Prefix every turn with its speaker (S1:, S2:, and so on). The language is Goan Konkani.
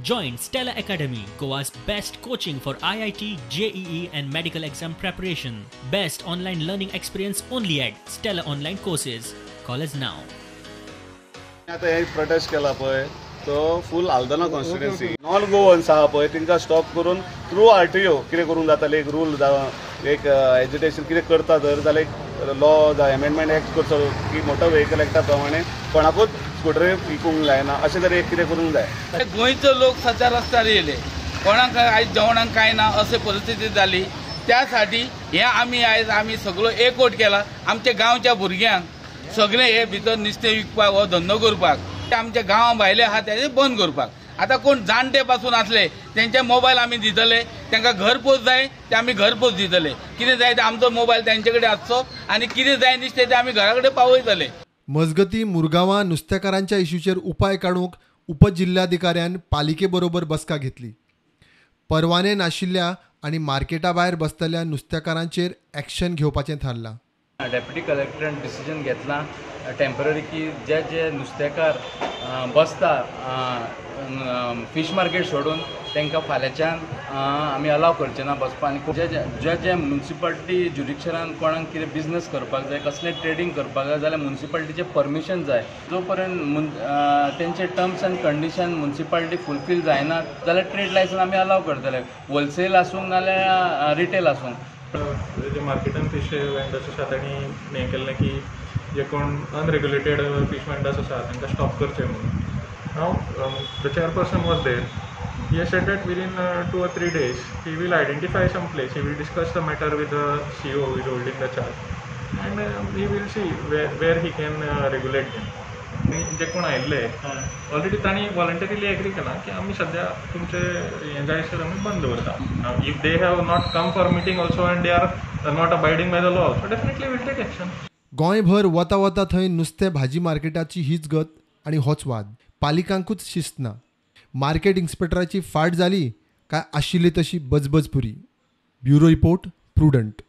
S1: Join Stella Academy, Goa's best coaching for IIT, JEE and medical exam preparation. Best online learning experience only at Stella Online Courses. Call us now.
S2: आतां हे प्रोटेस्ट केला पळय तो फूल आल्दोना कॉन्स्टिट्युएन्सी नॉन गोवन्स आहा पळय तांकां स्टॉप करून थ्रू आरटीओ कितें करूंक जातालें, एक रूल जावं एक एजिटेशन कितें करता जर जाल्यार एक लॉ जावं एमेंडमेंट एक्ट करचो की मोटर व्हेकल एक्टा प्रमाणे कोणाकूच स्कुटरी विकूंक जायना, अशें तरी एक कितें करूंक जाय.
S3: गोंयचो लोक सध्या रस्त्यार येयले, कोणाक आयज जेवणाक कांय ना अशें परिस्थिती जाली. त्यासाठी हे आमी आयज आमी सगळो एकवट केला. आमच्या गांवच्या भुरग्यांक सगळे हे भितर नुस्तें विकपाक हो धंदो करपाक, आमच्या गांवा भायले आहा तेजे बंद करपाक. आतां कोण जाणटे पासून आसले तेंचे मोबायल आमी दितले, तांकां घर पोच जाय ते आमी घर पोच दितले. कितें जाय ते आमचो मोबायल तेंचे कडेन आसचो आनी कितें जाय नुस्तें तें आमी घरा कडेन पावयतले.
S4: मजगती मुरगांवां नुस्तेकारांच्या इश्यूचेर उपाय काडूंक उपजिल्ल्याधिकाऱ्यान पालिके बरोबर बसका घेतली. परवाने नाशिल्ल्या आनी मार्केटा भायर बसतल्या नुस्तेकारांचेर एक्शन घेवपाचें थारलां.
S5: डेप्युटी कलेक्टरान डिसिजन घेतलां टेम्पररी की जे जे नुस्तेकार बसता फीश मार्केट सोडून तांकां फाल्यांच्यान आमी अलाव करचे ना बसपाक. आनी जे जे जे म्युनिसिपालिटी ज्युरिक्शनान कोणाक कितें बिजनस करपाक जाय, कसलें ट्रेडींग करपाक जाय जाल्यार म्युनिसिपालिटीचें परमिशन जाय. जो पर्यंत तेंचे terms and condition municipality fulfil जायना जाल्यार ट्रेड लायसन्स आमी अलाव करतले, होलसेल आसूं नाल्यार रिटेल आसूं.
S6: जे मार्केटान फीश वेंडर्स आसा तांणी हें केल्लें की जे कोण अनरेग्युलेटेड फीश वेंडर्स आसा तांकां स्टॉप करचें म्हणून. Now the chairperson was there, he has said that within 2 or 3 days he will identify some place, he will discuss the matter with the CO who is holding the charge and he will see where he can regulate them. जे कोण आयिल्ले ऑलरेडी तांणी वॉलंटरीली एग्री केलां की आमी सद्या तुमचे हें जायसर आमी बंद दवरता. If they have not come for meeting also and they are not abiding by the law also, definitely will take action.
S4: गोंयभर वता वता थंय नुस्तें भाजी मार्केटाची हीच गत आनी होच वाद. पालिकांकूच शिस्त ना. मार्केट इन्स्पेक्टराची फाट जाली काय आशिल्ली तशी बजबज पुरी. Bureau report, Prudent.